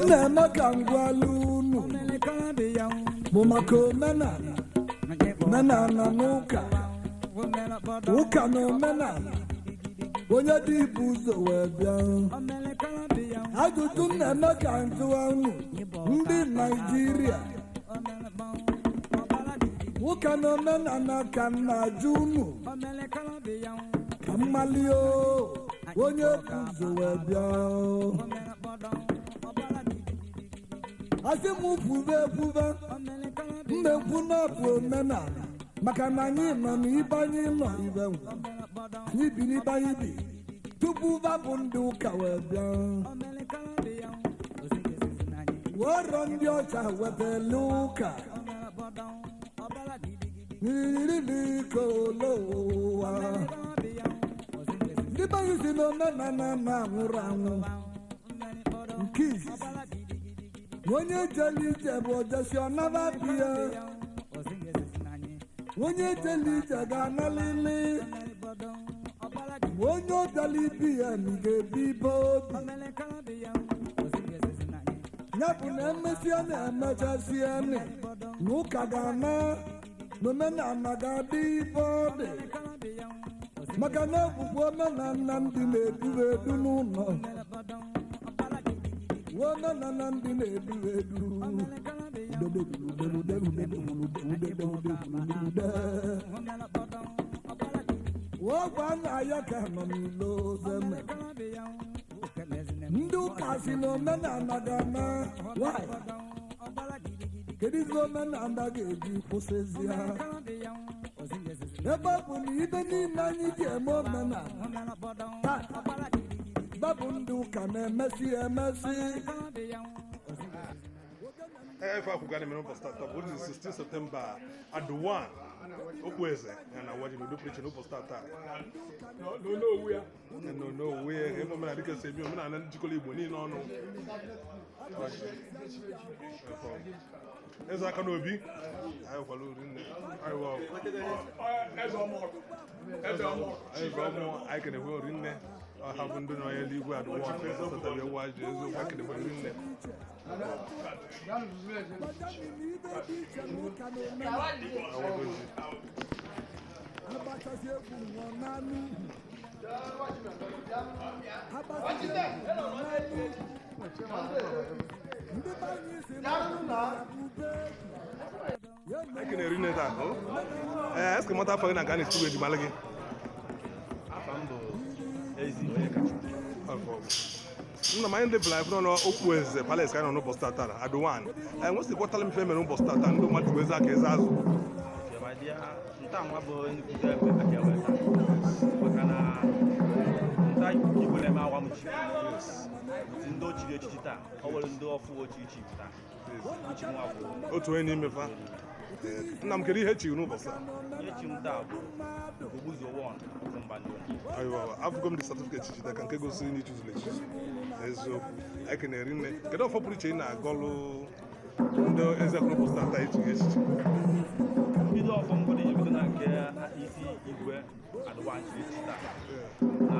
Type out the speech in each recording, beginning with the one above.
M na-eme ka m gwala unu bụ maka omenala, omenala na ụka, ụka na omenala. Onye dị ibu ụzọ wee bịa. Ajụjụ m na-eme ka m jụọ unu, ndị Naijiria, ụka na omenala, ka m na-ajụ unu ka mmali o, onye bụ ụzọ wee bịa? Asị m kwube ekwube mmekwu na bụ omenala, maka na anyị nọ n'ibe, anyị nọ ibe nwe anyị bi n'ibe anyị bi tupu babụ ndị ụka wee bịa. Wọrọ ndị ọcha wetara ụka ụwa. Ndị be anyị si na omenala na-anwụrụ anwụ. Nke izizi, onye jere ije bụ ojesi ọnaba biya. Onye jere ije ga-analili, onye ọbịala ibi ya na ga-ebi ibe obi ya bụ na emesịa na emechasịa nị na ụka ga-ana na omenala ga-adị ibe ọ dị, maka na ekwukwu omenala ndị na-edu edu n'ụlọ, omenala ndị na-edu edu. Ọgwa nna ya ka nọ n'ilo zeme. Ndị ụka si na omenala ga-ana. Nwanyị, kedu ife omenala ga-eji kwụsịzi ha, ebe ọ bụ na ibe niile anyị ji eme omenala taa babụ ndị ụka na-emesi emesi? Ife akwụkwọ na-eme n'ụbọchị tata bụ 16 September, Aduwan Okpueze ya na waji n'udo pụrụ iche n'ụbọchị tata n'owu ya. N'owu ya. Eme omenala dịka esi eme omenala njikọrọ Igbo niile ọnụ. Eze aka n'obi anyị kwala uri nne anyị wụ Eze ọmọgụ, eze ọmọgụ. Anyị bụ ọmụ anyị kenekwe ori nne ọha bụ ndị nọ ya eluigwe. Aduwan satara ewu ajọ eziokwu, anyị kenekwe ori nne. Awagoji. Agbachasị egwu nwụọ n'anụ ugwu, agbachasị egwu nwụọ n'anụ ugwu. Ndị be anyị si na ube ya. Anyị kenere nne taa o. Ee, eske mata afọ gị na nke a na-esi eji malụ gị? Afa m bụ Ezi onye kacha. Afọ. Nna m, anyị ndị bụla nọ n'Okpueze Palace ka anyị nọ n'ụbọchị tata na Aduwan. Anyị nwesị kwatala m ife mere ụbọchị tata ndị mmadụ ji eze aka eze azụ. Kemadịa nta nwa bụ nnukwute ebe aka eweta, maka na nta Igbo na-eme awa m chi otu ndị ochiri echichi taa, ọ nwere ndị ọfụ ochi chi taa uchi nwa bụ otu onye n'ime fa. Ee, nna m, kedu ihe chiri n'ụbọchị a? Ihe chi m taa bụ Ogbuzo one of Mbandụ. Ayiwa, afụgo m dị certificate jide ka nke gosiri na ichuzuru echizu eziokwu. Anyị kenere nne. Kedu ọfọ pụrụ iche ị na-agọlụ ndị eze n'ụbọchị tata echighị echichi? Mbido ọfọ mgodo ji bido na nke isi igwe Aduwan chiri echichi taa na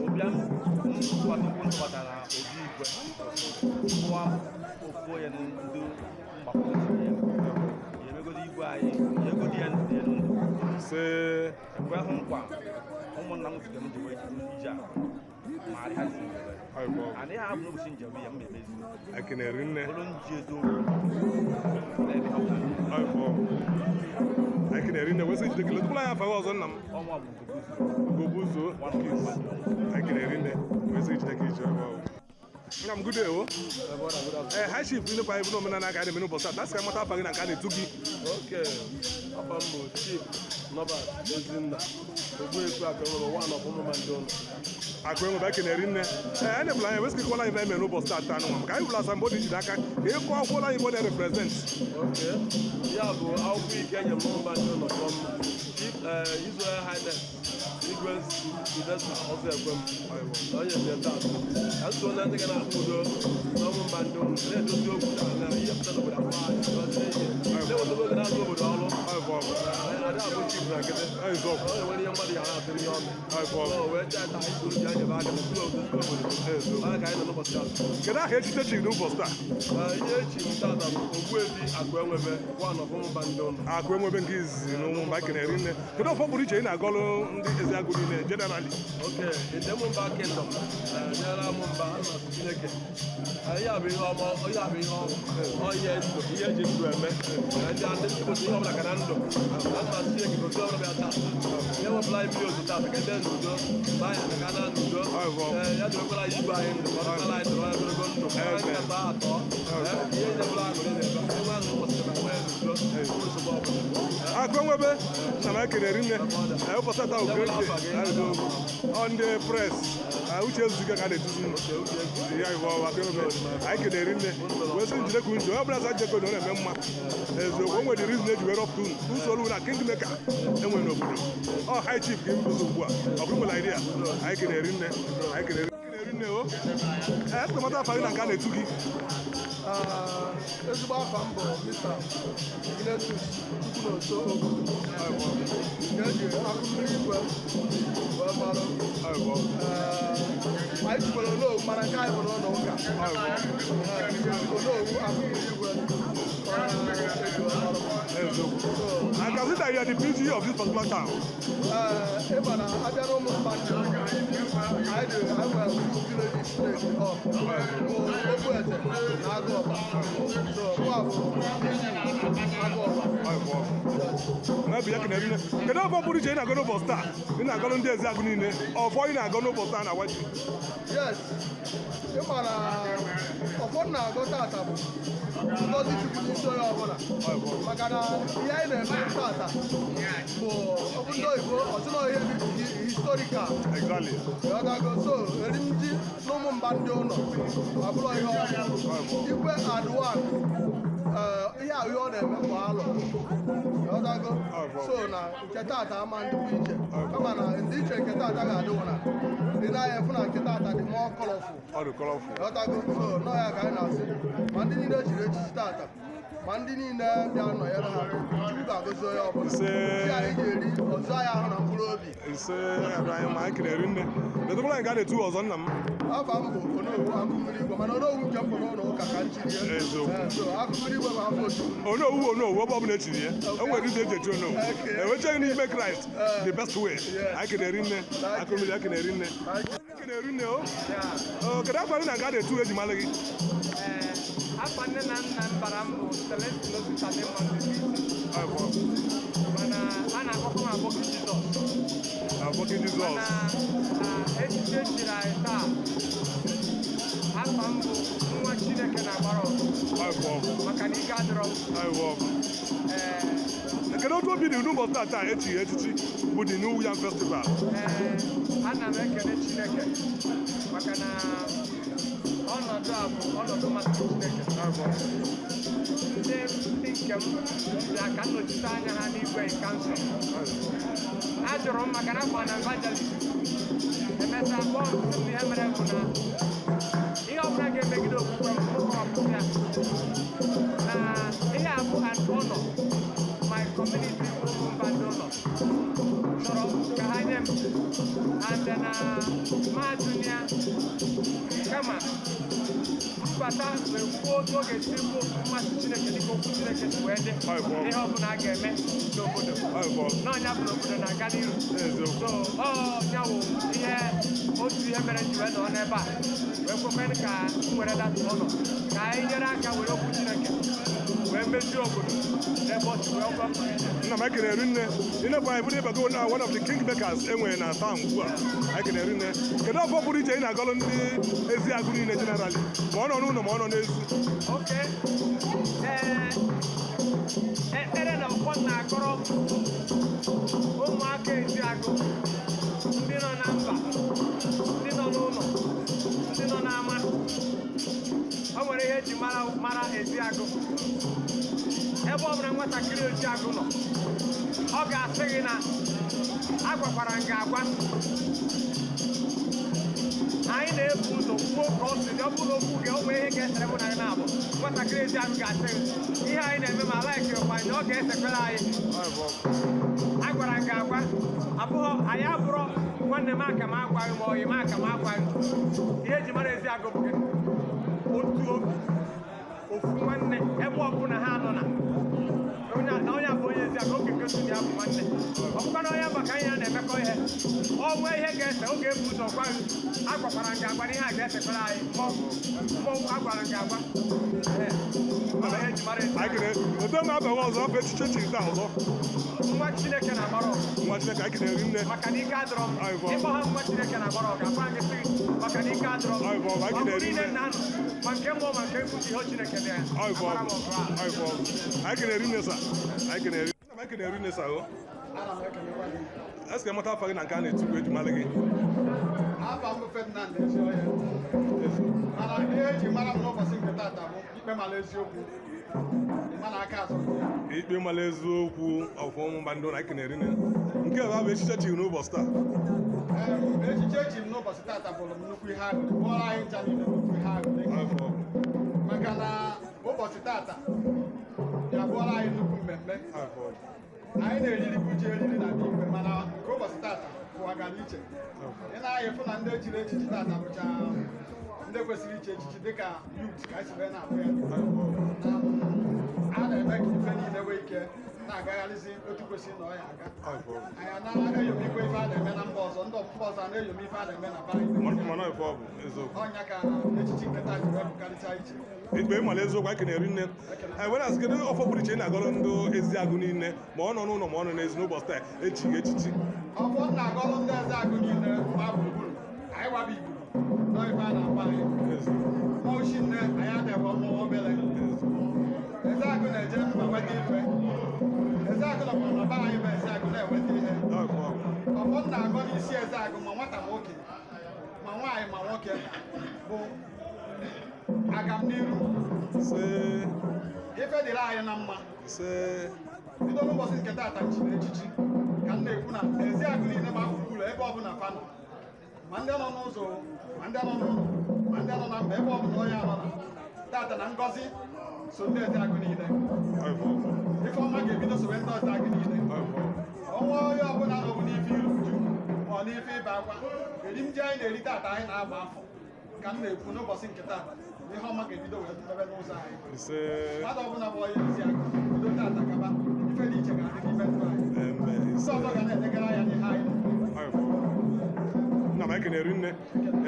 ụbịam ntụkwasị okwu ntụbatara obi igwe nwa ofu onye na ndị mgbakọ chiri ya ya emegodo igwe anyị ya egodi ya ndụ elu ndụ. Se. Ekwe hụ nkwa ụmụnna m zitere m ji wee ije a ma arị ha ziri m. Ayiwa. Ana ihe abụ n'ụbọchị njem ya m emezu. Anyị kenere nne. Bụrụ nji eziokwu n'ebe ha bụ. Ayiwa. Anyị kenere nne wee sị jide gị letukwala anyị afa gị ọzọ, nna m. Ọnwa bụ Ugobuzo. Ugobuzo. Anyị kenere nne wee sị jide ka iji ọrụ. Nna m, good day o. Ee, high chief, ịnekwa anyị bụ n'omenala ka anyị na-eme n'ụbọchị taa. Dasị ka mata afa gị na nke a na-etu gị. Okay, afa m bụ Chief Norbert Ezinna Ogbuekwu Akụnwebe one of Ụmụmandị ụlọ. Akụ enwebe, kenere nne. Ee, anyị nebụla anya wesị kọwala anyị ife anyị mere n'ụbọchị taa nwa, maka anyị bụla asambodo iji n'aka ka ịkọ akwụkwọ anyị bụ na-represent. Okay, ya bụ akwụkwọ ike enye m n'Ụmụmandị ụlọ from Chief His Royal Highness Igwe Sylvester Ọzọekwem. Onye mbịa taa ka nso na ndị ga na-akpụ udo na Ụmụmandị ụlọ, na-edozi okwu na ihe pụtara n'obodo afọ anyị na-ewetara oge na-azụ obodo ọrụ. Ada abụ chief. nkịtị na nkịtị. Eziokwu. Ọ nwere ihe mmadụ ya na-atụ n'ihe ọnụ. Eziokwu. O wee cheta anyị soro ji anyị ebe aka na tupu odozi obodo. Eziokwu. Ọ ka anyị nọ n'ụbọchị taa. Kedu aha echiche chiri n'ụbọchị taa? Ee, ihe echi m tata bụ Ogbuefi Akụ Enwebe, one of Ụmụmba ndị ụlọ. Akụ Enwebe nke izizi na Ụmụmba, kenere nne. Kedu ọfọ pụrụ iche ị na-agọlụ ndị Ezeagụ niile generally? Okay, in the Mumba Kingdom, General Mumba, ana m asị Chineke. Ihe a bụ ihe ọma, ihe a bụ ihe ọma, ọ ihe ndụ, ihe eji ndụ eme. Ndị ndị kwesịrị ihe ọbụla ka na ndụ. Ana m asị Chineke gozie ọbụla bịa taa. Ihe wepụla anyị mmiri ozu taa, ka ndị n'udo, baa anyị aka na n'udo. Ya dobekwara anyị igwe anyị ndụ, ka ọ dịkwara anyị dọrọ anyị ogologo ndụ. Anyị atọ atọ. Ihe nyebụla aṅụrị na-ebe. Enwe aṅụrị ụbọchị na nwee n'udo. Enwe nsogbu ọbụla. Akụ Enwebe, nna m, ekele rinne. Ụbọchị taa bụ great day. Ọ ndị press, Uche Ezuga ka a na-eduzi unu. Ya bụ Akụ Enwebe, anyị kelere nne wee sị njide ka unji onye ọbụla sa jeko na ọ na-eme mma. Eziokwu, o nwere reason eji wee rọpụta unu usoro na kingmaker enwere n'obodo. Ọ high chief ka mbụzi ugbu a, ọ bụrụ nwere idea. Anyị kelere nne, anyị kelere nne o. Ee, sịkọmata afa gị na nke a na-etu gị. Ezigbo afa m bụ Mr. Ignatius Chukwunoso Ogu, nke eji akụ mmiri igwe wee marụ. Ee, anyị jikwara Onowu mara nke anyị bụ n'ụlọ ụka. Ee, Onowu akụ mmiri igwe eji wee marụ. Eziokwu. I can see that you are the PG of this particular town. Ee, ịma na abịa n'ụmụ mmadụ, anyị dị, anyị nwere two villages split up, bụ Ogbuete na Agụọba. So mụ a bụ PG Agụọba. Na-ebi ya kenere nne. Kedu ọfọ pụrụ iche ị na-agọ n'ụbọchị taa? Ị na-agọrọ ndị Ezeagụ niile. Ọfọ ị na-agọ n'ụbọchị taa na-awa ji. Yes, ịma na ọfọ m na-agọ tata bụ ngọzi Chukwu n'isi onye ọbụla, maka na ihe anyị na-eme tata bụ okwu ndị oyibo ọsịna ihe dị historical. Ịghọtago? So erim ji n'ụmụ mba ndị ụlọ abụrọ ihe ọhụrụ. Igwe Adwan, ihe ahụ ihe ọ na-eme kwa alọ. Ịghọtago? So na nke tata ama ndịkwa iche, kama na ndị iche nke tata ga-adịwụ na ndị na-anya efu na nke tata dị more colorful. Ọ dị colorful. Ịghọtago? So nọọ ya ka anyị na-asị ma ndị niile echiri echichi tata, ma ndị niile bịa nọnyere ha, Chukwu ga-agọzi onye ọbụla. Ise. Ji anyị ga-eri ọzọ anyị ahụ na mkpụrụ obi. Ise, Abraham, anyị kenere nne. Detụkwala anyị ga na-etu ọzọ, nna m. Afa m bụ Onowu Akụ Mmiri Igwe, mana Onowu nke m bụ n'ụlọ ụka ka m chiri ya. Eziokwu. Ee, so Akụ Mmiri Igwe bụ afọ otu. Onowu bụ Onowu, ebe ọbụla echiri ya. O nwere ndị eji echi Onowu. Ewecheghị n'ime Kraịst the best way. Anyị kenere nne. Akụ mmiri, anyị kenere nne. Anyị kenere nne o. O, kedu afọ gị na nke a na-etu eji mara gị? Ee, afa nne na nna m bara m bụ Celestine Ositadimma Ndubuisi, mana a na-akpọkwa m Aboki Jizọs. Aboki Jizọs. Mana na echiche echiri anyị taa, afa m bụ nwa Chineke na-agbara ọgụ, maka na ike adịrọ m. Ee. Kedu otu obi dị n'ụbọchị taa taa echighị echichi bụ the New Yam Festival? Ee, ana m ekele Chineke maka na ọnọdụ a bụ ọnọdụ masịrị Chineke. Ndị nke m ji aka nnọchite anya ha n'igwe council. A jụrụ m maka na akpọ na evangelist. Emesịa kpọọ m, sị m na ihe mere bụ na ihe ọbụla ga-emegide okwukwe m, mụ kọwapụta ya. Na ihe a bụ an honor my community, ụmụ mba ndị ụlọ chọrọ ka ha nye m, and na mahadum ya kama mbata wee kwuo otu ọ ga-esi bụ mmasị Chineke dịka okwu Chineke si wee dị, ihe ọbụla a ga-eme n'obodo n'ọnya bụ n'obodo na-aga n'iru. So ọ ya wụ ihe otu ihe mere m ji wee nọ n'ebe a wee kwekwe ka m were data ụlọ ka anyị nyere aka were okwu Chineke wee mezie obodo n'ebe ọ si wee gwa pụrụ iche. Nna m, ekele nne. Ịnekwa anyị bụrụ ịbago na one of the kingmakers e nwere na town ugbu a. Anyị kelere nne. Kedu ọfọ pụrụ iche ị na-agọlụ ndị Ezeagụ niile generally, ma ọ nọ n'ụlọ ma ọ nọ n'ezi? Oke, ee, ekpere na ụfọdụ na-akọrọ ụmụaka Ezeagụ, ndị nọ na mba, ndị nọ n'ụlọ, ndị nọ n'ama, o nwere ihe eji mara mara Ezeagụ. Ebe ọ bụla nwatakịrị Ezeagụ nọ, ọ ga-asị gị na agwakwara m gị agwa. Anyị na-ebu ụzọ kwuo ka ọ si dị. Ọ bụrụ na okwu gị o nwee ihe ga-esere mụ na gị na-abụ, nwatakịrị Ezeagụ ga-asị gị ihe anyị na-eme ma laiki kwa anyị, ọ ga-esekwere anyị. A gwara Agwakwara m gị agwa, abụghọ anyị abụrọ nwanne m aka m agwaghị ma ọyị m aka m agwaghị. Ihe eji mara Eziagụ bụ gịnị? Otu obi, ofu nwanne, ebe ọbụla ha nọ na onye na onye abụ onye Eziagụ, oge nke ya bụ nwanne. Ọ bụkwa na onye maka anyị na-emekọ ihe, ọ nwee ihe ga-ese, oge ebu ụzọ gwa gị, agwakwara m gị agwa na ihe a ga-esekwara anyị mmọnwụ, agwara m gị agwa. Ee, ọ bụ ihe eji mara Anyị Eziagụ. kene otu m abaghị ọzọ afọ echiche chiri taa ọzọ. Nwa Chineke na-agbara ọgụ. Nwa Chineke, anyị kenere nne. Maka na ike adọrọ m. Ayi, bụ. Ịkpọ ha nwa Chineke na-agbara ọgụ, akwa gị sị gị, maka na ike adọrọ m. Ayi, bụ, anyị Ọgụ kenere niile nne. nna nụ, ma nke mmụọ ma nke nkwu, ihe Chineke dị ya. Ayi, bụ. Agbara m ọgụ ahụ. Ayi, bụ. Anyị kenere nne sa. Anyị kenere. Anyị kenere nne sa o. Ana m ekelekwa gị. Esi ka mata afa gị na nke a na-etukwu eji mara gị. Afa m bụ Ferdinand Eziohia. Mana ihe eji mara m n'ụbọchị nke taata bụ ikpe mara eziokwu. Mana aka azụ dị ya. Ikpe mara eziokwu ọfụma mba ndị ụlọ, anyị kenere nne. Nke a bụ echiche chiri n'ụbọchị taa. Echiche eji m n'ụbọchị taata bụrụ m nnukwu ihe aṅụrị, bụọrọ anyị ncha niile nnukwu ihe aṅụrị. Ayi, bụ. Maka na ụbọchị taata ya bụọrọ anyị nnukwu mmemme. Ayi, bụ. Anyị na-eririkwu ji eriri na be igwe, mana nke ụbọchị taata pụwagara iche. Ị na-anya fụ na ndị echiri echichi taata bụcha ndị kwesịrị iche echichi dịka youth ka anyị si wee na-ahụ ya. Ayi, bụ. Na a na-eme ka ife niile nwee ike na-agagharịzi otu kwesịrị na ọ ya aga. Ayi, bụ. Anyị na-eyomikwa ife a na-eme na mba ọzọ, ndị mba ọzọ a na-eyomi ife a na-eme na be anyị. Mana ife ọ bụ eziokwu. Ọnya ka echichi nke taa ji wee bụkarịcha iche. Ikpe mara eziokwu, anyị kenere nne. Anyị were asị, kedu ọfọ pụrụ iche ị na-agọrọ ndị Eziagụ niile, ma ọ nọ n'ụlọ ma ọ nọ n'ezi, n'ụbọchị taa echighị echichi? Ọfọ m na-agọlụ ndị Ezeagụ niile gbaa gburugburu, anyị waba igbo nọ ife a na-agba anyị mmọnwụ chi nne, anyị adịghị mmọnwụ obere. Ezeagụ na-eje mba nweta ife. Ezeagụ nọkwa na be anyị bụ Ezeagụ na-enweta ihe. Ọfọ m na-agọ n'isi Ezeagụ, ma nwata ma okenye, ma nwaanyị ma nwoke, bụ agamniru. Ise. Ife dịrị anyị na mma. Ise. Bido n'ụbọchị nke taata chiri echichi ka m na-ekwu na Eziagụ niile ma gburugburu ebe ọbụla fa nọ, ma ndị nọ n'ụzọ, ma ndị nọ n'ụlọ, ma ndị nọ na mba, ebe ọbụla onye nọ na taata na ngọzi so ndị Eziagụ niile. Ife ọma ga-ebido sowe ndị Eziagụ niile. Ọnwa onye ọbụla nọbụ n'ife iru uju ma ọ n'ife ịba akwa eri m ji anyị na-eri taata, anyị na-agba afọ, ka m na-ekwu n'ụbọchị nke taata na ihe ọma ga-ebido wee mebe n'ụzọ anyị. Ise. Mmadụ ọbụla bụ onye Eziagụ, bido taata gaba, ife dị iche ga-adị n'ime ndụ anyị. Eme. Ndị Ise. ọzọ ga na-elegara anya n'ihe anyị na-eme. Nna m, anyị kenere nne.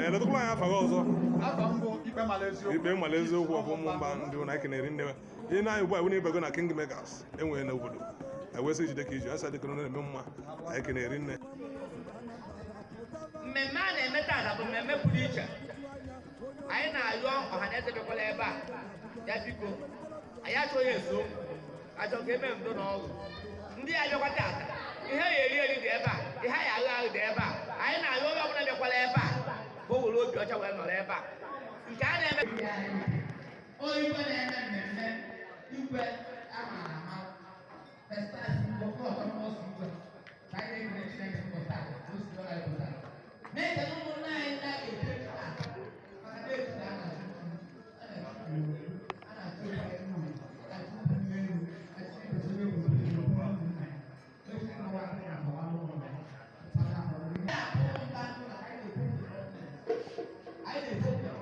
Ee, letụkwala anyị afa gị ọzọ. Afọ mbụ, ikpe mara eziokwu. Ikpe mara eziokwu ọfụma mba ndị ụlọ, anyị kenere nne. Ihe na anyị ugbu a wụ n'ibego na King Makers enwere n'obodo anyị wee sị jide ka iji asị dịka na-eme mma, anyị kenere nne. Mmemme a na-eme taata bụ mmemme pụrụ iche. Anyị na-arịọ ọha na eze bịakwala ebe a ya biko, anyị achọghị eso achọ ka eme ndo na ọrụ ndị a bịakwa taata. Ihe ya eri eri dị ebe a, ihe ya aghụ aghụ dị ebe a. Anyị na-arịọ onye ọbụla bịakwala ebe a ka o were obi ọcha wee nọrọ ebe a nke a na-eme. Igwe na-eme mmemme, igwe ama ama, first class igwe, autonomous igwe, ka anyị na-ekele Chineke ụbọchị taa ka o si dọrọ anyị pụta. Na-ekele ụmụnne anyị ndị a ga-eche echiche taa, maka na echi na a na-achụ a na-achụ uru, a na-achụ uru, a na-achụ uru elu, achụ uru elu, elu, echi na nwa anyị na-agbawa n'ụlọ maka ọrụ. Anyị na-ekwu anyị na-ekwu anyị na-ekwu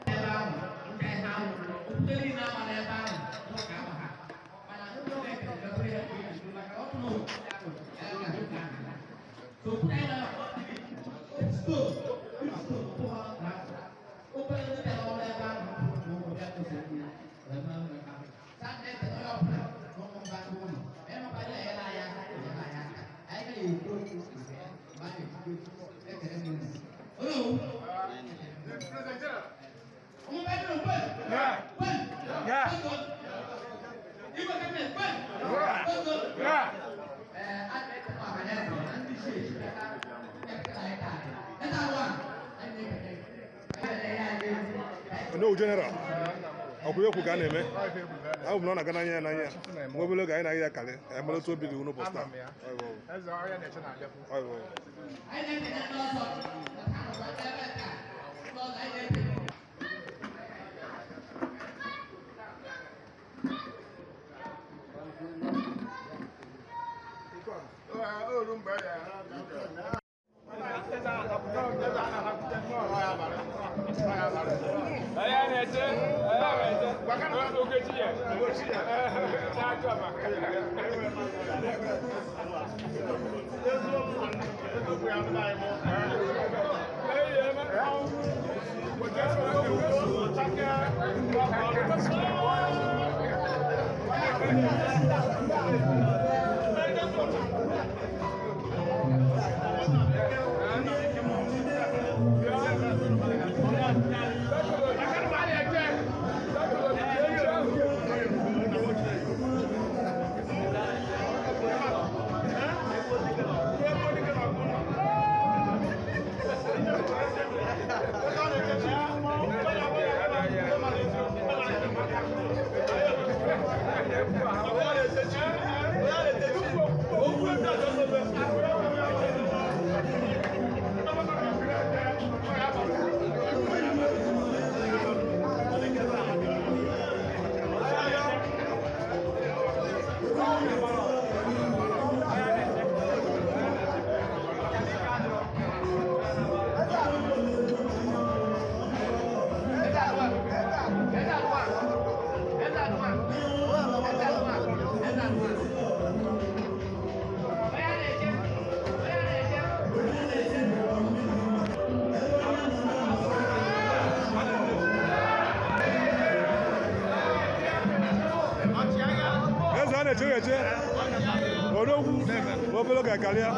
Ebe ahụ nke ha wụrụ okwute niile ama n'ebe ahụ n'ụka ama ha, mana Chineke mebere ya ka o ji maka ọ bụrụ na okwute ahụ ya ga-ahụ ka aha so okwute anyị na stone stone ha na obere ndị bịara ọrụ ebe ahụ na ụmụ bịa kwụsị ya wee mee mmekọ ahụ. Sa na-ekele onye ọbụla na ụmụ mba ndị ụlọ emekwa ya enyere anyị aka, enyere anyị aka, anyị gaghị ekwu okwu maka ya mgbe a na-ekwu okwu. Ekele m unu. Onye owu. Yeah. Yeah. Onowu General, ọkwụ ekwu ka a na-eme ahụ m na ọ na-aga n'anya ya n'anya ya nwa obere oge, anyị na-aga ya karị anyị mara otu obi dị n'ụbọchị taa. Eze ọhịa na-eche na-abịakwu. Ọ bụ. Anyị na-ekele ndị ọzọ maka ha nọkwa ebe taa. Ndị ọzọ anyị na-ekele. Eze a na-eche eche odogwu obere oge karịa.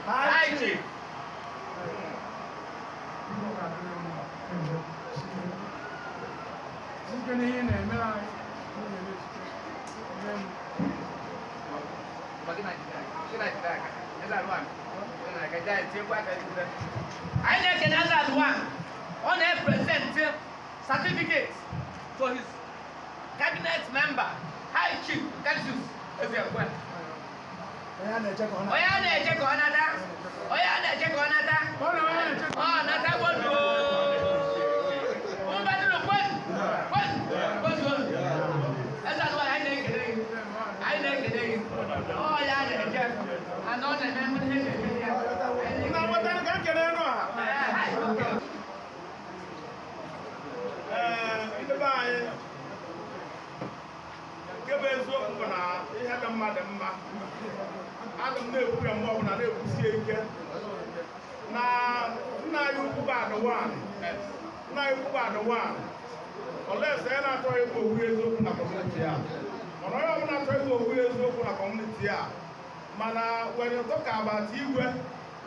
High Chief. Site n'ihe ị na-emere anyị, ị na-eme site nye m. Anyị na-ekene Eze Adwan. Ọ na-epresent certificate to his cabinet member, High Chief Cassius Ezeokwe. Onye a na-eche ka ọ Onye a na-eche ka ọ nata, onye a na-eche ka ọ nata, ọ nata gbodu. Ụmụbadịrị kwenu, kwenu, kwezuonu. Eze Adwan, anyị na-ekele gị, anyị na-ekele gị. Ọ ya na-eche, ana ọ na-eme ihe na-eme ya. Ee, ndị be anyị, nke bụ eziokwu bụ na ihe dị mma dị mma. Ana m na-ekwu ya mgbe ọbụla, na-ekwusie ike na nna anyị ukwu bụ Adịwan, nna anyị ukwu bụ Adịwan. Olese ya na-achọghị ikwu okwu eziokwu na community a, mana onye ọbụla achọghị ikwu okwu eziokwu na community a, mana when you talk about igwe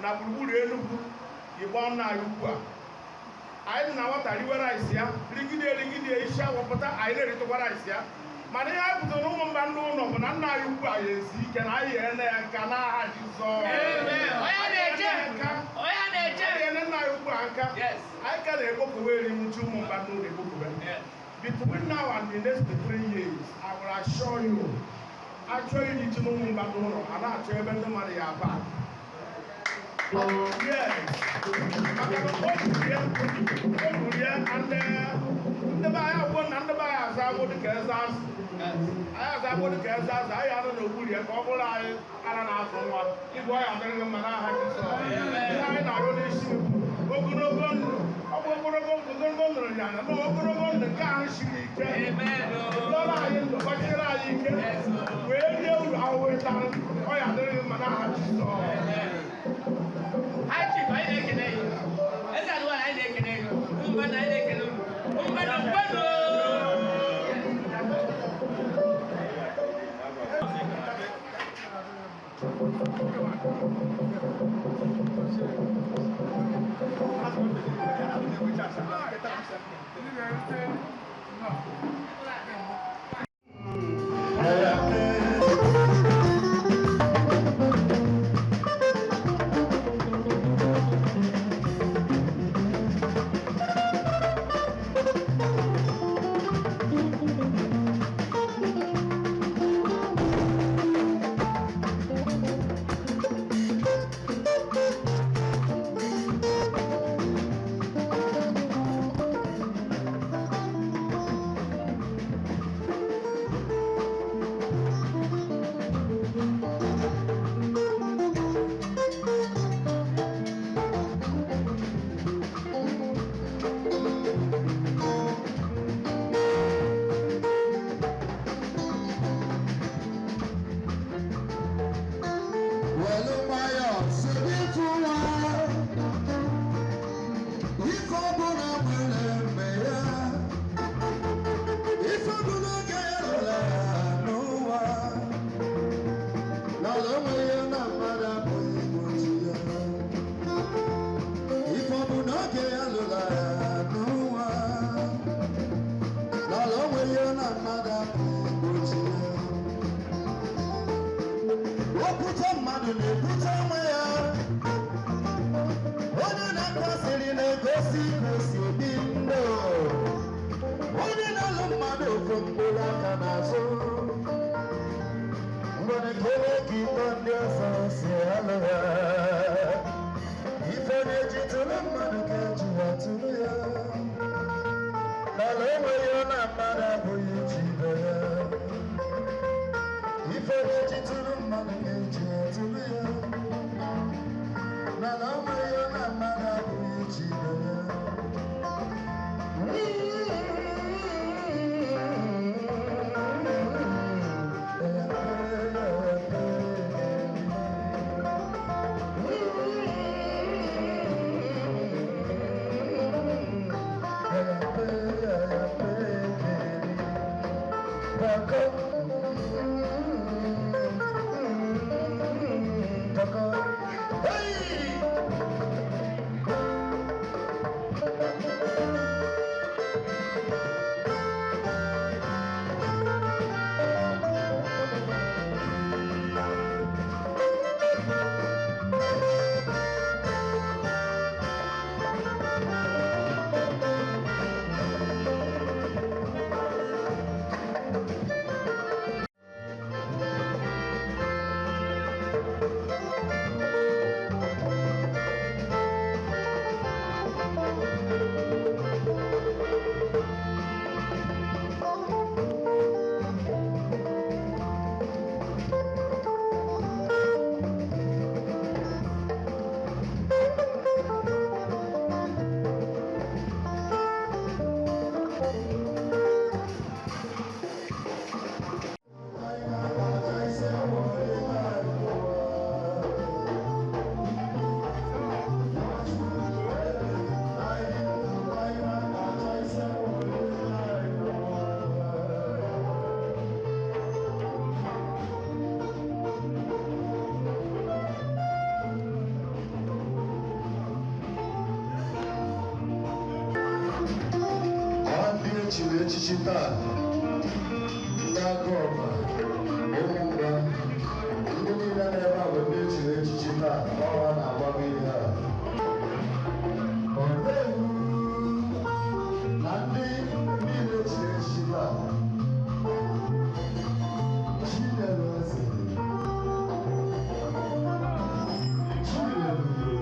na gburugburu Enugu, igbo nna anyị ukwu a, anyị dị na nwata riwe rice ya, rigide rigide isi awọpụta, anyị na-eritụkwa rice ya. Mana ihe anyị pụtara ụmụ mba ndị ụlọ bụ na nna anyị ukwu anyị ezi ike na anyị ene ya nka n'aha Jizọs. Onye na-eche, onye na-eche. Anyị ene nna anyị ukwu a nka. Anyị ka na-ekpokọwe erimchi ụmụ mba ndị ụlọ ekpokọwe. Between now and the next 3 years, I will assure you, achọ iri ji n'ụmụ mba ndị ụlọ a na-achọ ebe ndị mmadụ ya aba. Yes. Maka na o kwuru ya, o kwuru ya, and ndị be anyị agwụ na ndị be anyị aza. agbụ dịka eze azụ. Anyị aza agbụ dịka eze azụ, anyị anọ n'okpuru ya ka ọ bụrụ anyị ara na-azụ nwa. Igwe ọ ya adịrị gị mma n'aha Jizọs. Ihe anyị na-arịọ n'isi bụ ogologo ndụ. Ọ bụ ogologo ogologo ndụ ya na ogologo ndụ nke ahụ siri ike. Lọrọ anyị ndụ, gbachiere anyị ike, wee rie uru ahụhụ ịtarụ. Ọ ya adịrị gị mma n'aha Jizọs. High Chief, anyị na-ekene gị. Eze Adịwa, anyị na-ekene gị. Ụmụnna, anyị na-ekene unu. Ụmụnna, mkpenụ! Welu nwayọ soro ịtụ nwa, ife ọbụla nwere mgbe ya, ife ọbụla oge ya rụla n'ụwa, n'ala onwe ya na mmadụ apụghị igbochi ya. Ife ọbụla oge ya lụla n'ụwa, n'ala onwe ya na mmadụ apụghị igbochi ya. Okwute mmadụ na-ebute onwe ya. Onye na-akwasịrị na-egosi ka o si ebi ndụ. Onye na-alụ mmadụ ofu mkpụrụ aka n'azụ. Ngwere kele ka iko ndị ọzọ si alụ ya. Ife na-eji tụrụ mmadụ ka eji ya tụrụ ya. N'ala enweghị na mmadụ abụghị chi ibe ya. Ife na-eji tụrụ mmadụ ka eji atụrụ ya. Mana o nwere ya na mmadụ abụghị chi ibe ya. Hey! Ndị echiri echichi taa, ndị agụọba, ụmụ mgba, ndị niile na-ebe a bụ ndị echiri echichi taa, ọha na-agbago ihe a. Olee na ndị niile echiri echichi taa, Chinyere Eze, Chinyere Olu.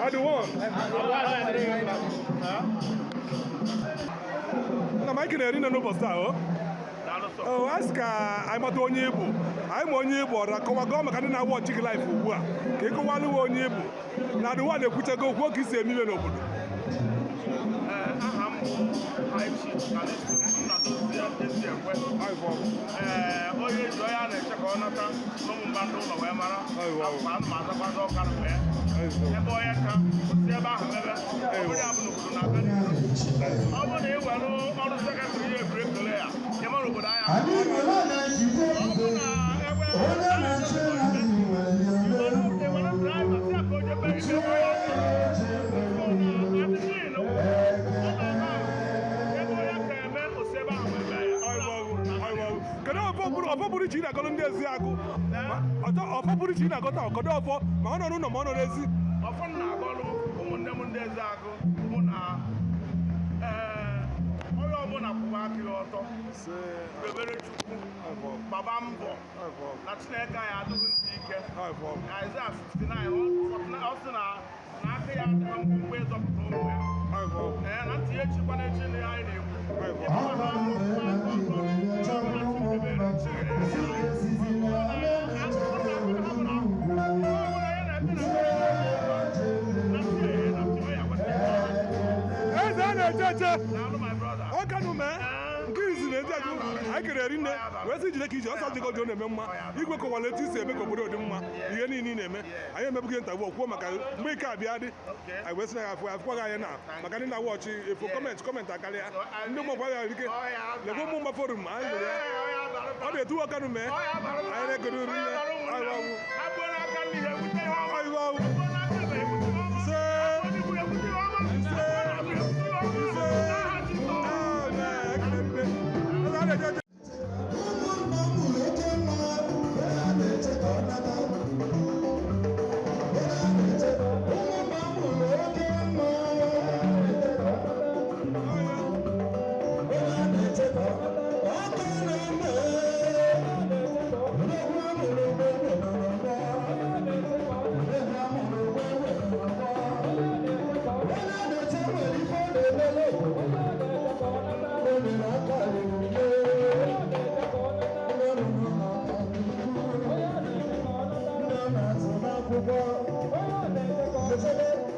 Adịwon. Nna m, anyị kenere nne n'ụbọchị taa o. O, a sị ka anyị mata onye ị bụ. Anyị ma onye ị bụ ọra kọwago maka ndị na-awụ ọchị gị live ugbu a ka ị kọwalụwa onye ị bụ na Adịwon ekwuchago okwu oge isi eme ibe n'obodo. Aha m bụ High Chief Callistus Nnadozie Eziekwe. Ee, onye ji onye a na-eche ka ọ nata n'ụmụ mba ndị ụlọ wee mara akwa ana m azakwazi ọka na wee ebe onye ka si ebe ahụ mebe ọ bụrụ ya bụ n'obodo na-aga n'ihu. Ọ bụrụ na ị were ọrụ secretary ya ebiri ekele ya ị mara obodo anya. Ọ bụrụ na ebe ewere driver si aka onye be ebe onye Kedu ọfọ pụrụ iche ị na-agọrọ ndị ezi agụ? Ọfọ pụrụ iche ị na-agọta, kedu ọfọ ma ọ nọ n'ụlọ ma ọ nọ n'ezi? Ọfọ m na-agọlụ ụmụnne m ndị eze agụ bụ na ee, onye ọbụla kwụwa aka ya ọtọ, debere Chukwu, gbaba mbọ na Chineke anyị adịghị ntị ike. Aịzaya 59 ọ sị na na aka ya adịghị mkpụmkpụ ịzọpụta ụmụ ya. Ee, na ntị ya echikwana echi na ihe anyị na-ekwu. Ịkpọ ha ọkụ aka ọtọ, na Chukwu debere Chineke. Eze a na-eche eche ọka nụ mee nke izi na-eji agụ anyị kere eri nne wee sị jide ka iji ọsọ jikọ jọ na-eme mma. Igwe kọwara etu isi eme ka obodo dị mma, ihe niile ị na-eme. Anyị emebughị ntagbu kwuo maka mgbe ike abịa dị anyị wee sị na ya afụ afụkwaghị anyị na maka ndị na-awa ọchị efu comment comment akarịa ndị ụmụ ya ike lekwa ụmụ mgba forum anyị lụrụ ya ọ na-etu ọka nụ mee anyị na-ekere uru nne anyị ọwụ ise ise ise.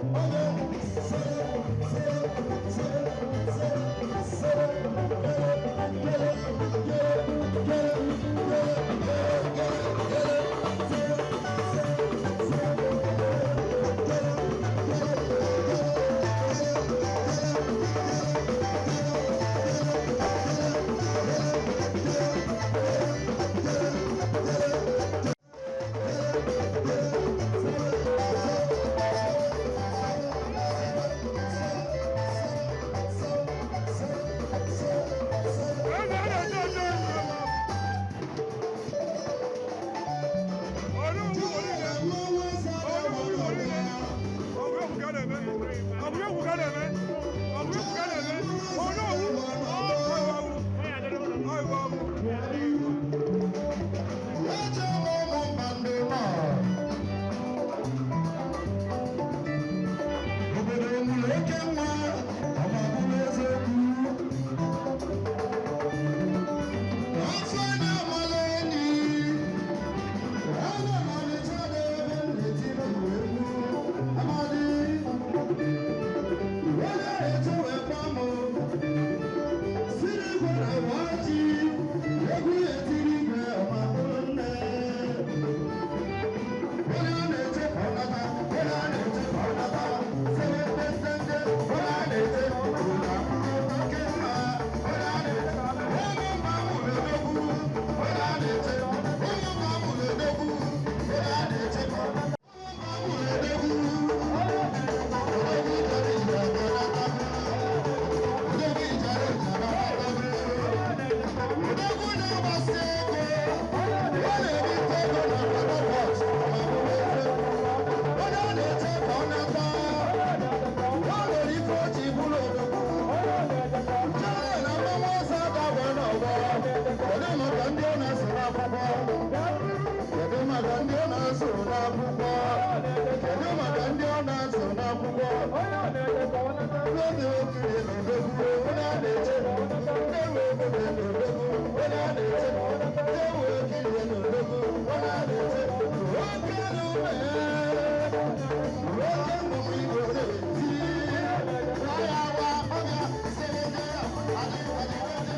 Amen. na-azụ n'akwụkwọ? Kedu maka ndị ọ na-azụ n'akwụkwọ? N'oge okiri n'odogwu, onye a na-eche. Ndewe okiri n'odogwu, onye a na-eche. Ndewe okiri n'odogwu, onye a na-eche. Oke n'ume, oke mmụọ Igbo na-eti. Ya wa ọbịa, sịrị ya, adị adị adị.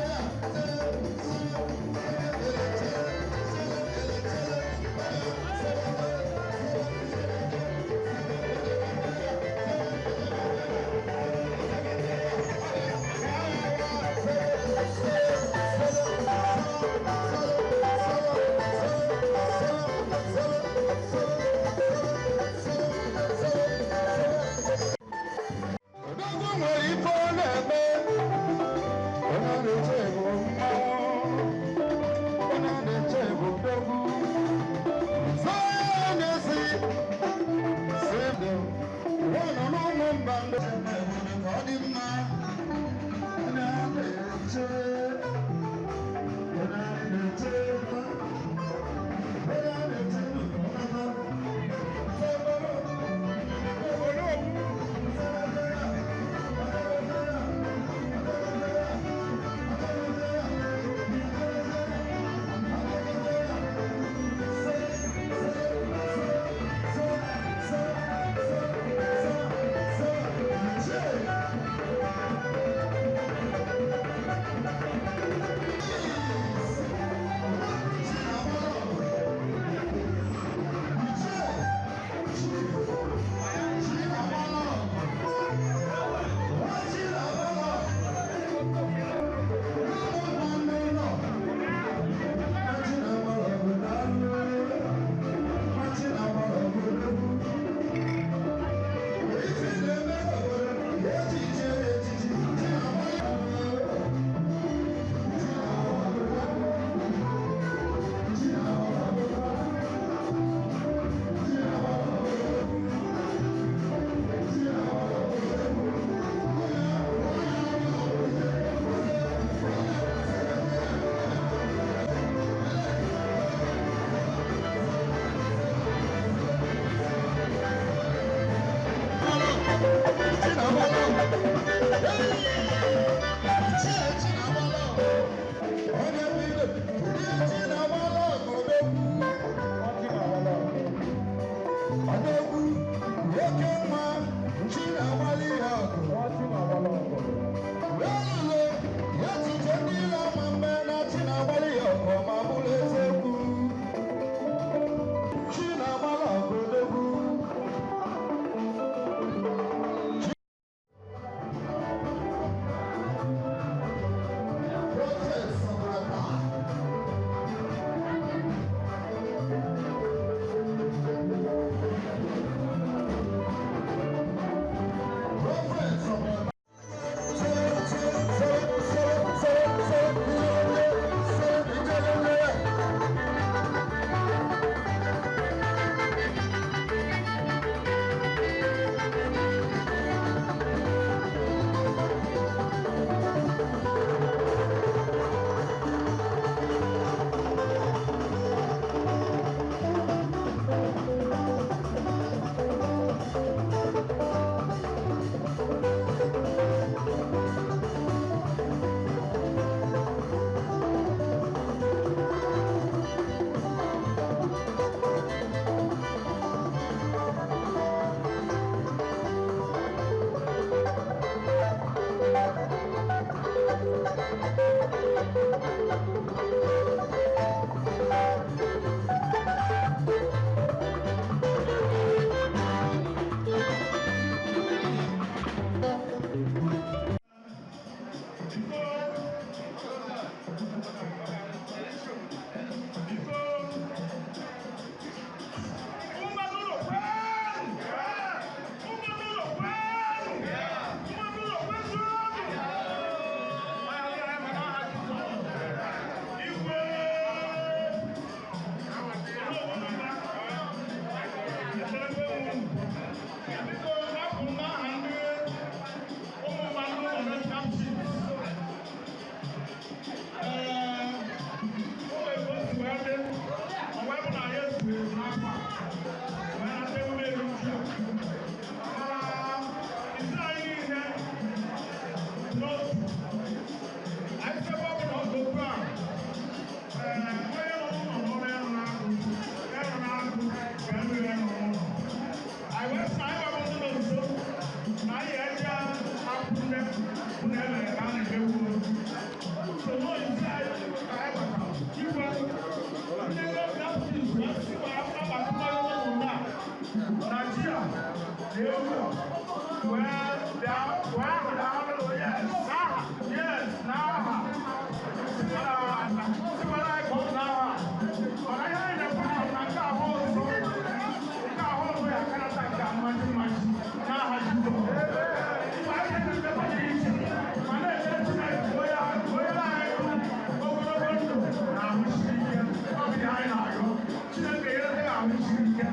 arụ siri ike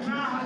n'aha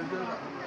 Jizọs.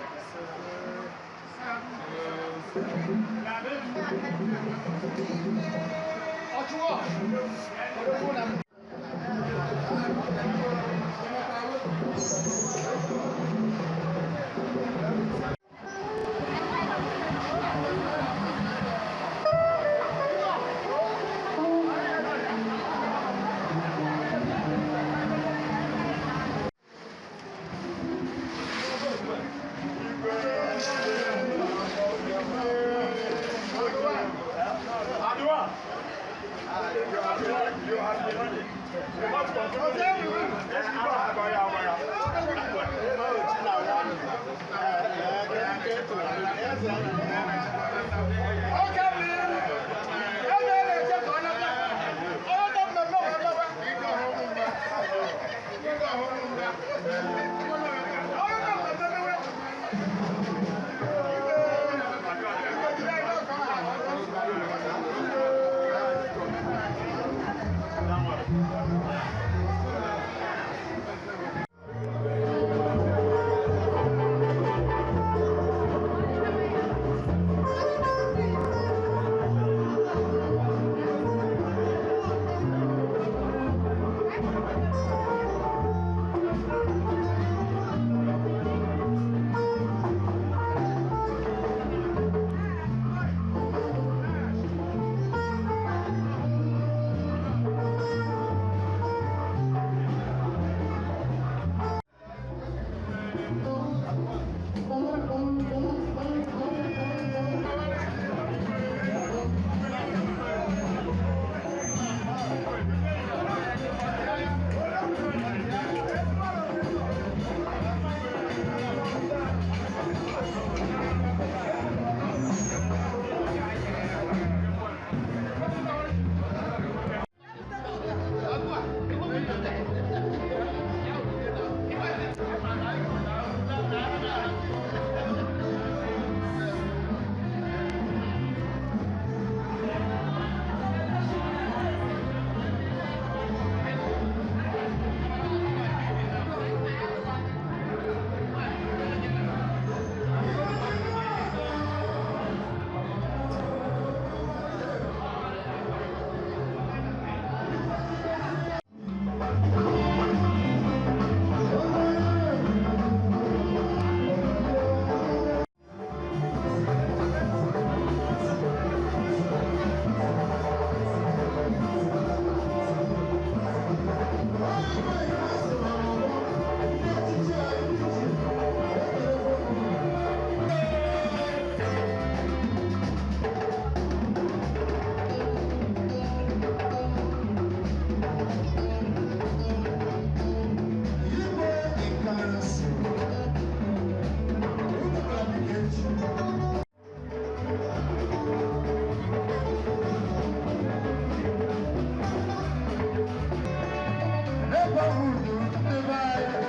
Neighborhood ndị be anyị,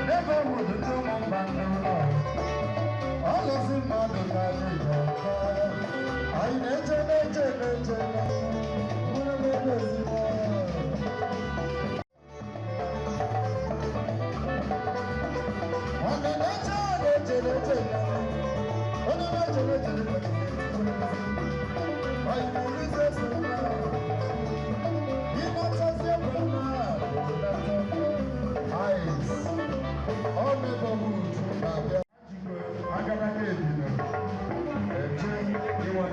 neighborhood ndị ụmụ mba ndị ụlọ. Ọlụsị mmadụ ka anyị ga-aka. Anyị na-eche na-eche na-eche na mkpụrụ ebe ezigbo. Nwanne na-eche na-eche na-eche na onye na-eche na-eche na-eche anyị na-eruzi eso na ịnatazi ebe na ice ọ neighborhood na-abịa. Agadaga ebino eje ịwa.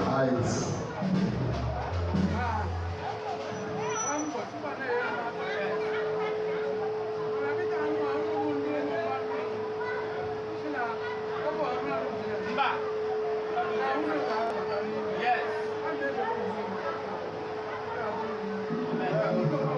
Eyes. Mba. Yes. Thank you.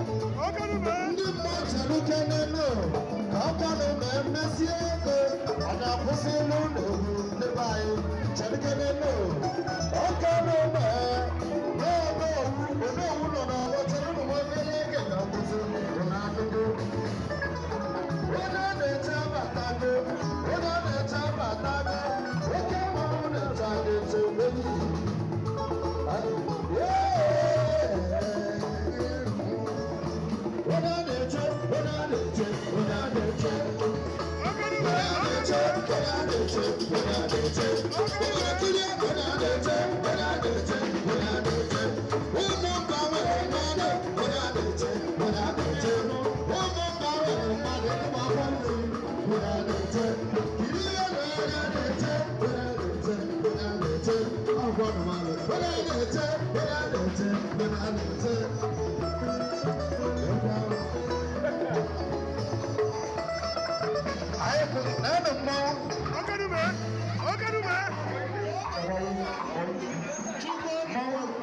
Ndị mmadụ chere ukenenu ka ọkanụ na-emesi ego a na-akwụsị n'ụlọ egwu ndị be anyị chere ukenenu ọkanụ mee n'onowu onowu nọ n'ọgbọ chere ụmụ nwoke eke na nkwụsị ụlọ akụkụ onye na-eche abatago onye na-eche abatago oke mmanwụ na-eche aga eche enyi.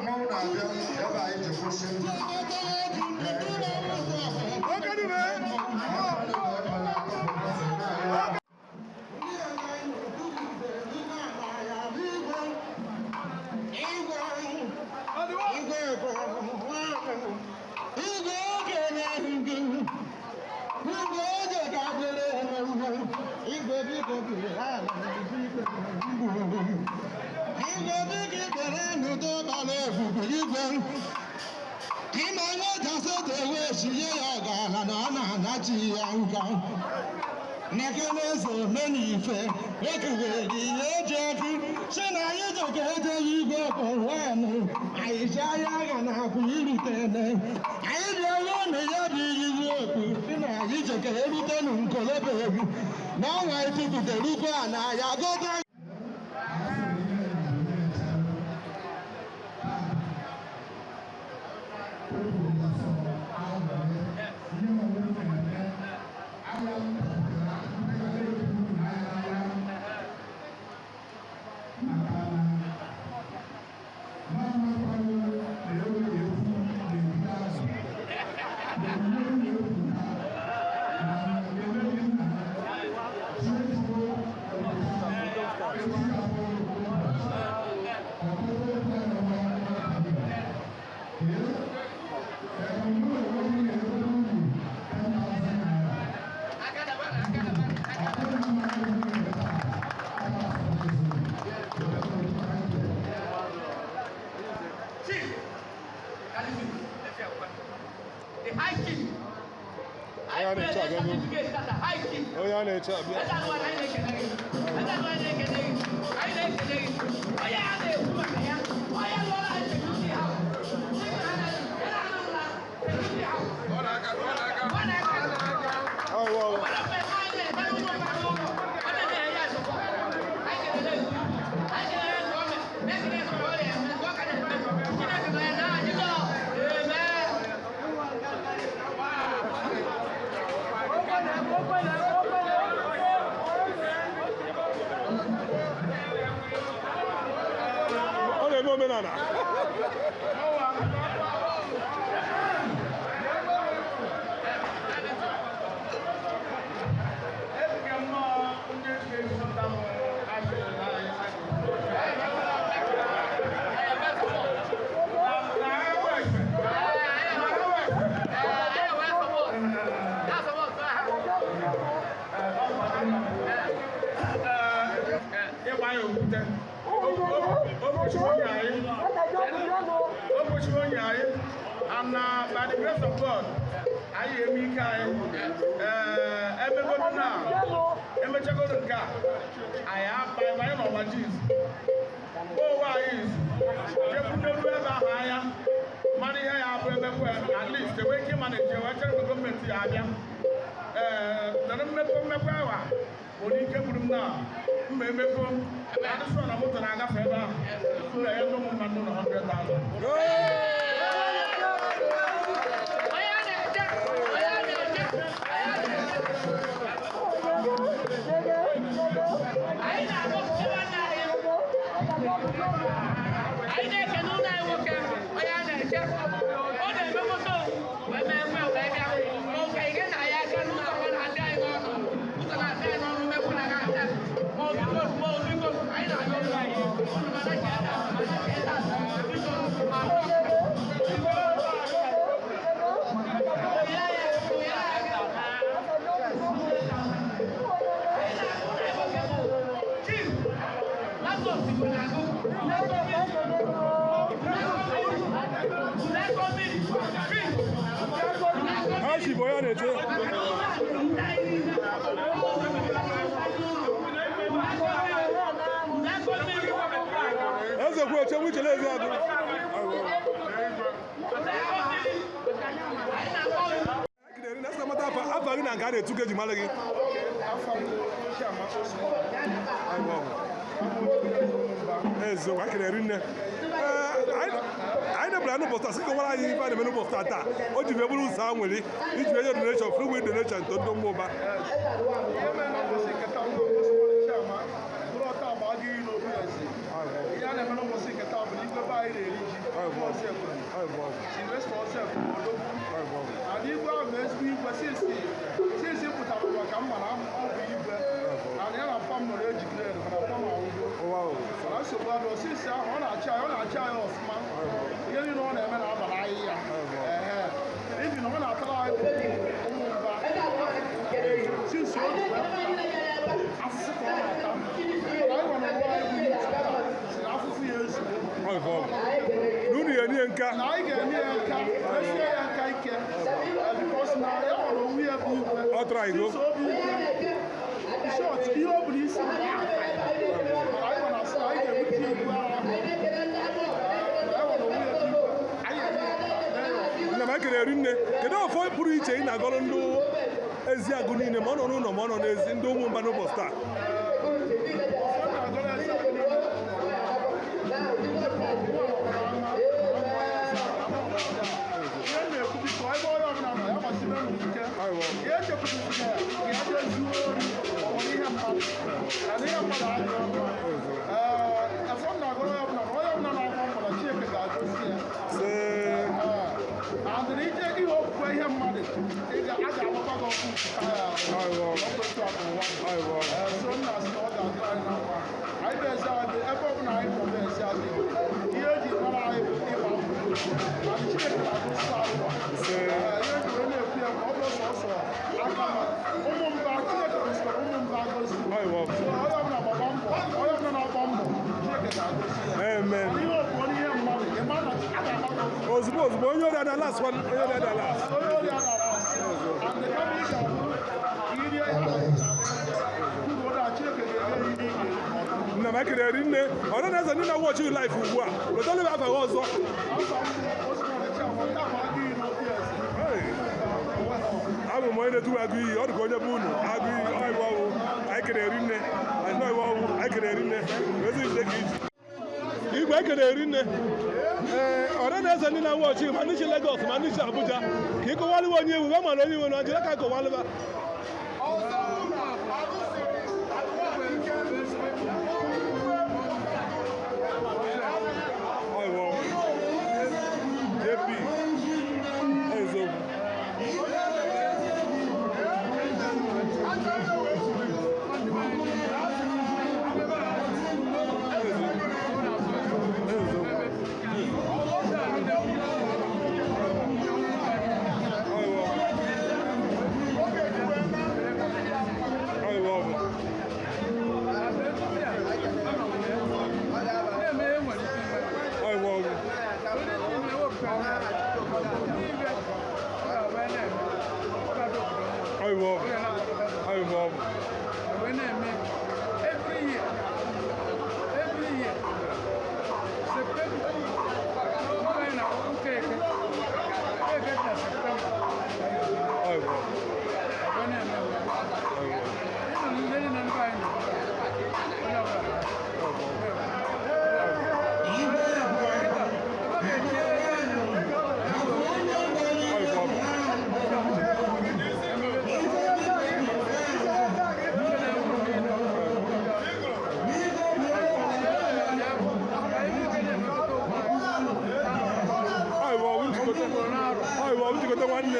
Mmanwụ na-abịa ebe anyị ji kwụsị. The high chief. Onye a na-eche abịa n'ugwu. High chief. Onye a na-eche abịa. Eze anụ anyị na-ekele gị. Eze anụ anyị na-ekele gị. Anyị na-ekele gị. Onye a na-ekwu maka ya, onye lụọla anyị security house. Ya na-alụ ụlọ security house. Ọ na-aka. Ọ na-aka. Awa, awa. Ụfọdụ mgbe anyị na-eme n'ụlọ mmadụ ụlọ, ọ na-eme ya asọpọ. Anyị kelele gị. Anyị kelele gị gọọmenti. Na-ekele gị ọ na-eme, ọ ka na-eme. Chineke nọ ya n'aha Jizọs. Amen. Ọ na-eme omenala. Ịgba ya okwute o kpochiri onye anyị and by the grace of God anyị eme ike anyị ee emegodu na emechagodu nke a anyị abanye n'ọgba jiz owe anyị izu jekwuderu ebe ahụ anya mara ihe ya bụ emekwe at least enwee ike ịma na eje wee chere mgbe gọọmenti ya abịa ee nere mmekọ mmekọ ewa nwere ike gburu m na Mma emego adịsọ na moto na-agafe ebe ahụ mma enye ndị ụmụ mmadụ na 100,000. Anyị na-ekene ụlọ anyị nwoke onye a na-eche ọ na-eme moto wee mee nwe wee bịa ma ụka ị na ya aka n'ụzọ ọ na-adị anyị n'ọnụ ụzọ na-adị anyị n'ọnụ mekwu na ha ata ma ọ biko ma ọ biko anyị na-arịọ ụlọ anyị ụnụ mana ka eda mana ka eda biko ma Ha chi bụ onye a na-eche. Eze kwu eche nwa ichele ezi agụ. Afa gị na nke a na-etu ka eji mara gị. Eziokwu, anyị kelere nne. Anyị debara n'ụbọchị taa sị kọwara anyị ife a na-eme n'ụbọchị taa taa o ji wee bụrụ ụzọ anwụrị iji wee nye donation, free will donation to ndị ụmụ ụba. Ihe mere n'ụbọchị nke taa bụ ụbọchị Chiama bụrụ ọta agba agụ iyi n'obi eze. Ihe a na-eme n'ụbọchị nke taa bụ na igwe be anyị na-eri ji Ọzọ Ekwem. Sylvester Ọzọ Ekwem odogwu. And igwe ahụ bụ ezigbo igwe since pụtara ụwa ka m mara ọ bụ igwe. And ya na mpa m nọrọ eji grade mana mpa m anwụgo. Mana nsogbu adịrọ since ahụ ọ na-achị anyị ọ na-achị anyị ọfụma. Ihe niile ọ na-eme na-abara anyị ya. Ehe. Ibi na ọ na-atara anyị ụmụ mba. Since o ji wee pụta, afụfụ ka ọ na-ata. Mana anyị nwere onwe anyị bụ youth taa, si na afụfụ ya ezugbo. Na unu ga-enye nka. Na anyị ga-enye ya nka, mesie ya nka ike. Because na ya nwere onwe ya bụ igwe. Ọ tụrụ anyị go. Since o bụ igwe. In short, ihe ọ bụla isi bụ ya. Mana anyị nwere asị na anyị ga-ebute igwe ahụ. Ya nwere onwe ya bụ igwe. Anyị ga-enye ya nka, mee ya ọfụma. Nna m ekele rinne. Kedu ọfọ pụrụ iche ị na-agọrọ ndị Eziagụ niile ma ọ nọ n'ụlọ ma ọ nọ n'ezi ndị ụmụ mba n'ụbọchị taa? Ihe m na-ekwu biko ebe onye ọbụla nọ ya gbasibe m ike. Ihe echekwuru ya ka ya jee zuo ori ọ bụ ihe mmadụ na ihe mmadụ adịghị mma. Ee, afọ m na-agụrụ onye ọbụla na onye ọbụla na-agba mbọ na Chineke ga-agọzi ya. Ee, and ije ihe okwukwe ihe mmadụ a ga-agbakwa gị ọkụ nkịta ya ọkụ etu a bụ ụwa. Ee, so m na-asị na ọ ga-adịrị anyị na mma. Anyị bụ ezi adị ebe ọbụla anyị nọ bụ ezi adị. Ihe eji mara anyị bụ ịgba mbọ. And Chineke na-agọzi anyị ụwa. Ee, ihe eji wee na-ekwu ya bụ ọ bụrụ sọsọ aka ma ụmụ mba Chineke gosiri ụmụ mba gosi. So onye ọbụla gbaba mbọ, onye ọbụla na-agba mbọ, Chineke ga-agọzi ya. Amen. Ihe okwu onye ihe mmadụ, ị ma na a ga-agba gị ọkụ. Ozugbo ozugbo onye ọrịa ada last one, onye ọrịa ada last. Onye ọrịa dara asị. And kama ị ga-abụ ka i rie ihe ahụ, na Chineke ga-enye gị ihe ị ga-eri. Nna m ekele rinne. Ọ na eze ndị na-watch you live ugbu a. Wetara m afa gị ọzọ. Afọ m bụ Osman Chiama, taa bụ agụ iyi n'obi eze. Abụ m onye na-etuwe agụ iyi, ọ dị ka onye bụ unu agụ iyi, ọ iwe ọwụ. Anyị kere rinne. Anyị nọ iwe ọwụ, anyị kere rinne. Ezi ije ka iji. Igwe ekele rinne. Ee, ọra na eze ndị na-watch ma ndị si Lagos ma ndị si Abuja ka ị kọwalịwa onye iwu ba mara onye iwu na jiri aka kọwalịba. Ọ iwe ọwụ. JP eziokwu.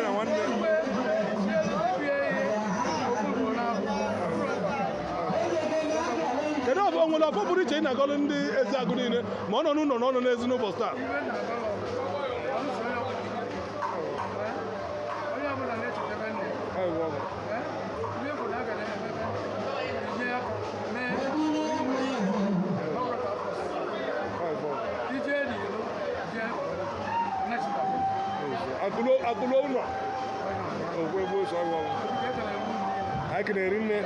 na nwanne. Kedu ọfọ nwere ọfọ pụrụ iche ị na-agọlụ ndị Ezeagu niile ma ọ nọ n'ụlọ na ọ nọ n'ezi n'ụbọchị taa? Akụlụ ụlọ okwu ebe osu ọrụ ọrụ. Anyị kenere nne,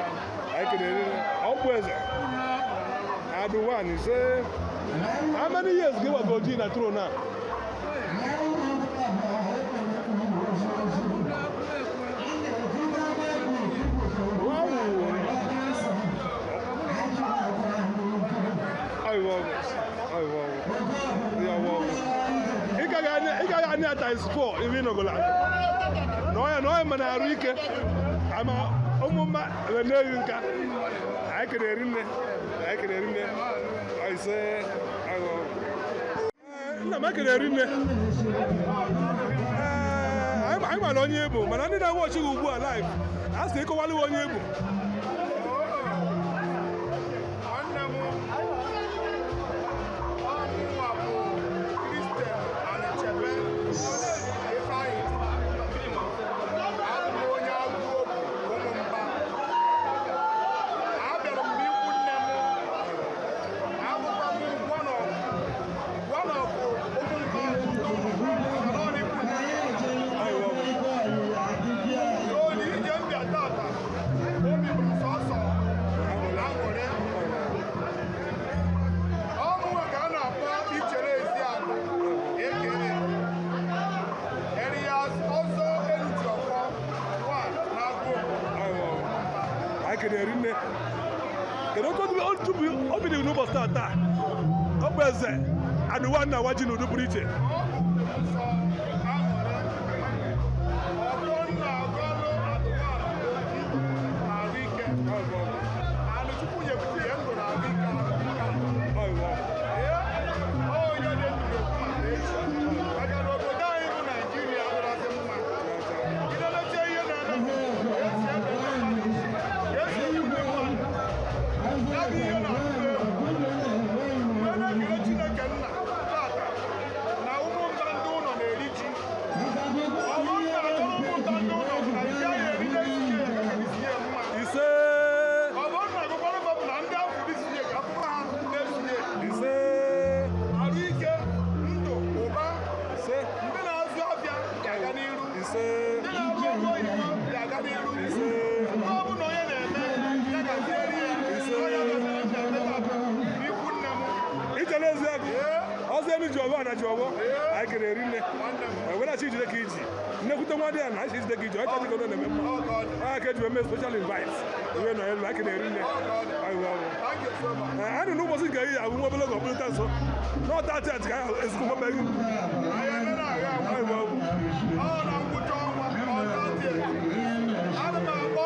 anyị kenere nne. Ọ bụ eze. Aduwan ise. How many years gị wago ji na throne a? Wow. Ayiwa, ayiwa, ayiwa. Ị gaghị anya times 4 ibe ịnọgolo. Na ọya mana arụ ike. Ama ụmụ mma na-eyi nka. Anyị kenere nne. Anyị kenere nne. Ise, ayiwa. Nna m ekenere nne. Anyị mara onye bụ mana ndị na-awa ọchị gị ugbu a live a sị ịkọwalụ onye bụ. Nwanne m, ọmụnwa bụ Christian Anichebe Ifeanyi. Abụ m onye agụ okwu Ụmụmba. Abịara m n'ikwu nne m. Abụkwa m one of Ụmụmba maka na ọ n'ikwu nne m. So na ije m bịa tata, obi bụ m sọsọ aṅụrị. Ọmụnwa ka a na-akpọ Ichere Ezeagu ekele Elias Ọzọ Elujiọfọ one na-agụ. Anyị kenere nne. Kedu otu obi dị gị n'ụbọchị taa taa? Ọ bụ eze Aduwan na awa ji n'udo pụrụ iche. Sọ aṅụrị ọfọ nna agọlụ Aduwan na arụ ike. Anụ Chukwu nyebute ya ndụ na arụ ike ahụ. Ee, onye dị ndụ na-ekwu maka echi. Maka na obodo anyị bụ Naijiria adịrọzị mma. Ilelecha ihe na-eme, esi ebe ndị mmadụ, esi egbu ndị mmadụ. Ya bụ ihe na-atụ egwu. Mgbe na-ekele Chineke nna tata na ụmụnta ndị ụlọ na-eri ji. Ọ bụrụ na agọrọ ụmụnta ndị ụlọ bụ na ji ahụ eri na-esighị eke ka esi ya mma. Ise. Ọ bụrụ na agụkwara mba bụ na ndị afọ esighị eke akwụkwọ ha na-esighị eke. Ise. Arụ ike, ndụ, ụba. Ise. Ndị na-azụ afịa ga-aga n'iru. Ise. Ndị na-arụ ọrụ oyibo ga-aga n'iru. Ise. Nke ọ bụla onye na-eme, ya gaziere ya. Onye ga-eme na-eme tata n'ikwu nne m. Ichere Ezeagu. Ọzọ elu ji ọbọ na ji ọbọ. Anyị kenere nne. Were achị ijide ka iji. Nnekwute nwa dị ya na achị ijide ka iji. Ọcha jikọ na-eme mma. Ọ ka eji eme special invite. Iwe nọ elu anyị kenere nne. Ayiwa ọbụ. Anyị nọ n'ụbọchị nke ihe abụ nwa obere oge ọbụlụta nso. N'ọta achị achị ka anyị ezukọ nwa gị. Ayiwa ọbụ. Ọ na ngwụcha ọnwa, ọ 30th. Ana m akpọ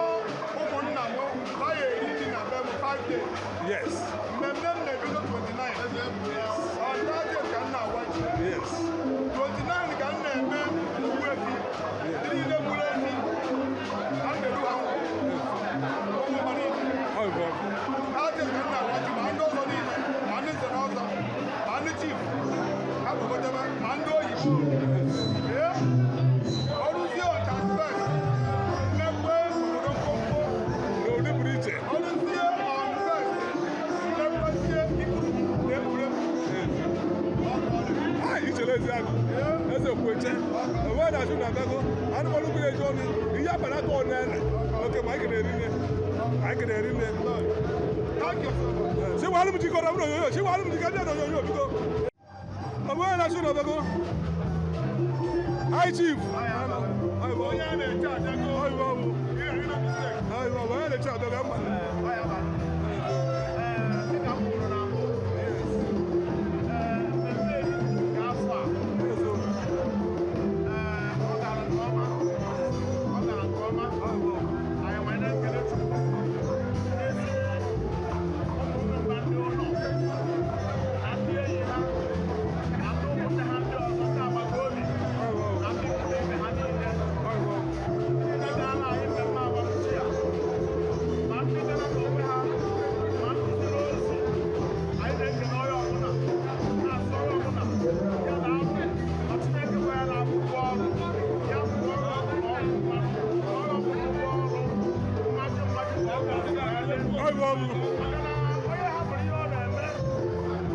ụmụnna m ha ya eri nri na be m 5 days. Yes. Mmemme m na-ebido 29. On 30th ka m na-awa ji. Yes. 29 ka m na-eme ugbu efi. Ndị niile gburu efi, a na-eru ha nkwụ. Ụmụ mmadụ niile. Ayiwa ọbụ. 30th ka m na-awa ji ma ndị ọzọ niile, ma ndị nze na ọzọ, ma ndị chief, ha gbagotebe, ma ndị oyibo. Ee, ọrụzie ọcha first, mmekwe obodo mkpọmkpọ. N'ụdị pụrụ iche. Ọrụzie on first, mmekwezie ikpuru na egwuregwu. Anyị ichere Ezeagu. Eze kweche. Onwe na-achụ na abịago. Anụmanụ kwere eji ọnụ. Ihe abara aka ọ na-ele. Oke ma anyị kenere nne. Anyị kenere nne. Thank you so much. Chiwalụ m jikọrọ m n'onyonyo. Chiwalụ m jikọrọ m n'onyonyo biko. Onwe na-achụ na abịago. Hi chief. Onye a na-eche abịago. Ayiwa ọbụ. Ihe ị na-mistake. Ayiwa ọbụ. Onye na-eche abịago mma. Dịka m kwuru na mbụ, mmemme nke afọ a, ọ gara nke ọma. Ọ gara nke ọma. Anyị wee na-ekele Chukwu. N'ezi ụmụnna ndị ụlọ, na ndị enyi ha, na ndị ụmụnne ha ndị ọzọ, ndị agbata obi, na ndị ikwu na ibe ha niile. Ọ bụ ọbụ. Maka na onye hapụrụ ihe ọ na-eme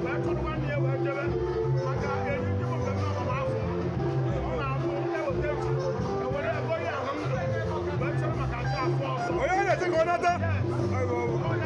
wee chọrọ nwanne ya wee jebe maka eri ndị bụ mmemme agbamafọ. Ọ na-abụ eweta echi, ewere ego ya ahụ ndụ wee chere maka nke afọ ọzọ. Onye na-eche ka ọ nata. Ọ bụ ọbụ.